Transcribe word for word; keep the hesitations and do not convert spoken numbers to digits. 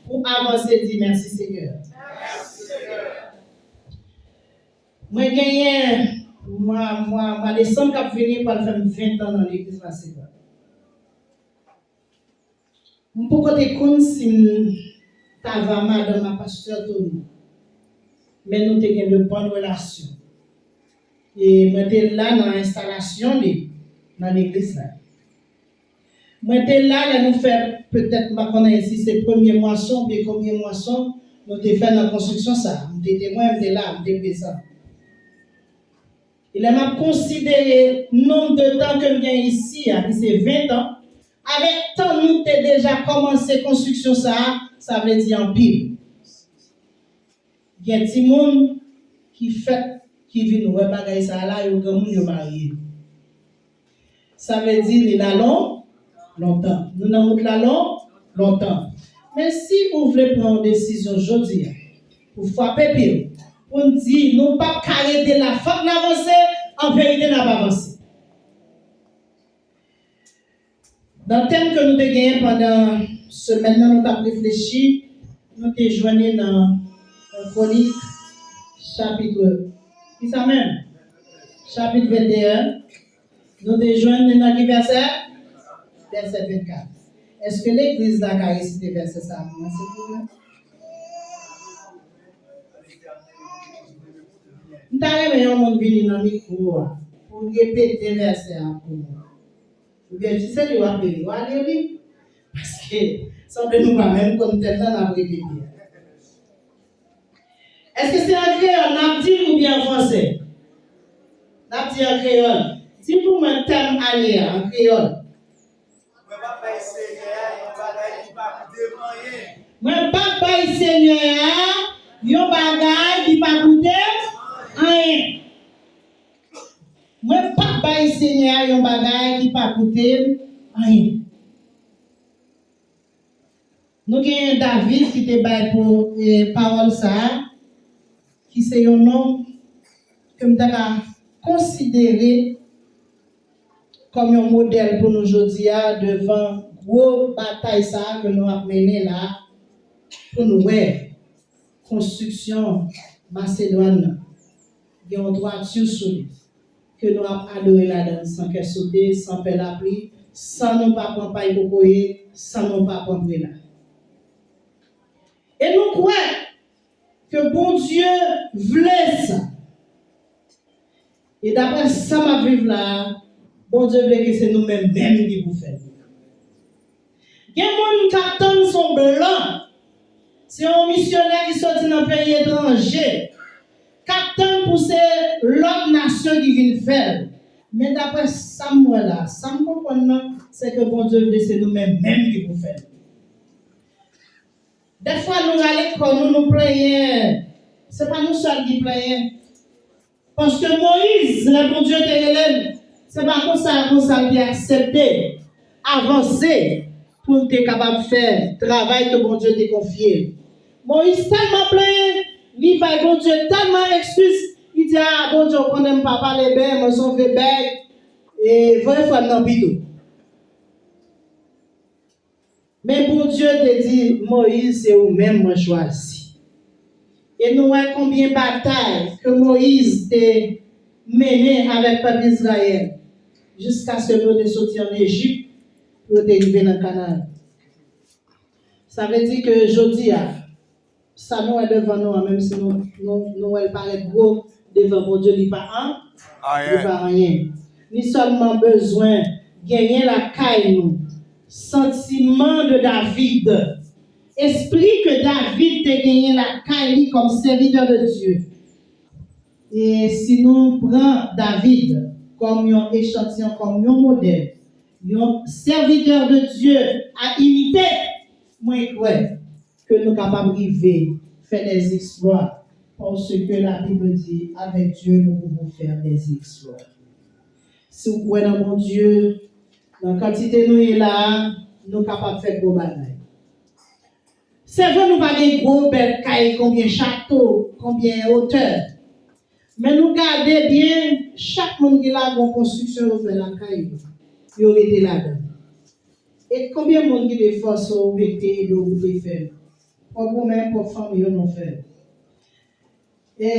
pou avanse, di mèsi Senyè. Mwen genyen mwa, mwa, mwa desanm k ap vini pral fè m ven tan nan legliz Masedwàn. M poko te konn si m t ava madanm a pastè Tony, men nou te gen de bòn relasyon. E mwen te la nan enstalasyon li nan legliz la. Mwen te la lè nou fè, petèt m pa konnen si se premye mwason oubyen konbyen mwason nou te fè nan konstriksyon sa a. M te temwen, m te la, m te prezan. E lè m ap konsidere nonb de tan ke m gen isi a, ki se ven tan, avèk tan nou te deja kòmanse konstriksyon sa a, sa vle di anpil. Gen timoun ki fèt, ki vin wè bagay sa a la, yo granmoun, yo marye. Sa vle di li la lon, lontan. Nou nan wout la lon, lontan. Men si ou vle pran yon desizyon jodi a, pou frape pye w, pou n di nou p ap ka rete la, fòk n avanse, an verite n ap avanse. Nan tèm ke nou te genyen pandan semèn nan, nou t ap reflechi, nou te jwenn li nan, nan Kwonik, chapit, ki sa menm? Chapit venteyen. Nou te jwenn li nan ki vèsè? Vèsè vennkat. Èske legliz la ka resite vèsè sa a pou mwen, silvouplè? M ta renmen yon moun vini nan mikwo a pou l repete vèsè a pou mwen. Oubyen si se li w ap li, w a li li. Paske sanble nou pa menm konn tèm nan n ap repete. Èske se an kreyòl n ap di l oubyen an fransè? N ap di an kreyòl. Di pou mwen tèm ane a an kreyòl. Mwen p ap bay Senyè a yon bagay ki pa koute m anyen. Mwen p ap bay Senyè a yon bagay ki pa koute m anyen. Mwen p ap bay Senyè a yon bagay ki pa koute m anyen. Nou genyen David ki te bay pou, e, pawòl sa a, ki se yon nonm ke m ta ka konsidere kòm yon modèl pou nou jodi a devan gwo batay sa a ke nou ap mennen la pou nou wè konstriksyon Masedwàn nan. Gen yon twati sou li ke nou ap adore ladan l san kè sote, san pè lapli, san nou pa pran pay kokoye, san nou pa pran prela. E nou kwè ke Bondye vle sa. E daprè sa m ap viv la a, Bondye vle ke se nou menm menm ki pou fè l. Gen moun k ap tann se yon blan, se yon misyonè ki soti nan peyi etranje, k ap tann pou se lòt nasyon ki vin fè l. Men daprè sa m wè la, sa m konprann nan, se ke Bondye vle se nou menm menm ki pou fè l. Dèfwa nou rale kò nou, nou plenyen. Se pa nou sèl ki plenyen. Paske Moyiz, lè Bondye te rele l, se pa konsa, konsa l te aksepte avanse pou l te kapab fè travay ke Bondye te konfye l. Moyiz tèlman plenyen, li bay Bondye tèlman ekskiz, li di, "A, Bondye, ou konnen m pa pale byen, mwen se yon vye bèg, e voye frè m nan pito." Men Bondye te di Moyiz, "Se ou menm mwen chwazi." E nou wè konbyen batay ke Moyiz te mennen avèk pèp Izrayèl, jiskaske yo te soti ann Ejip, pou yo te rive nan Kanaan. Sa vle di ke jodi a, sa nou wè devan nou an, menm si nou, nou, nou wè l parèt gwo devan Bondye, li pa an, li pa anyen. Ni sèlman bezwen genyen lakay nou santiman de David, espri ke David te genyen lakay li kòm sèvitè de Dye. E si nou pran David kòm yon echantiyon, kòm yon modèl, yon sèvitè de Dye a imite, mwen kwè ke nou kapab rive fè des exploits, paske la Bible di, avec Dieu, nous pouvons faire des exploits. Si w kwè nan Bondye, nan kantite nou ye la a, nou kapab fè gwo bagay. Se vre nou pa gen gwo bèl kay, konbyen chato, konbyen otè. Men nou gade byen, chak moun ki la, gon konstriksyon yo fè lakay yo. Yo rete ladan. E konbyen moun ki te fòse w, oubyen ki te ede w pou te fè l? Pwòp ou menm, pwòp fanmi w, nou fè l. E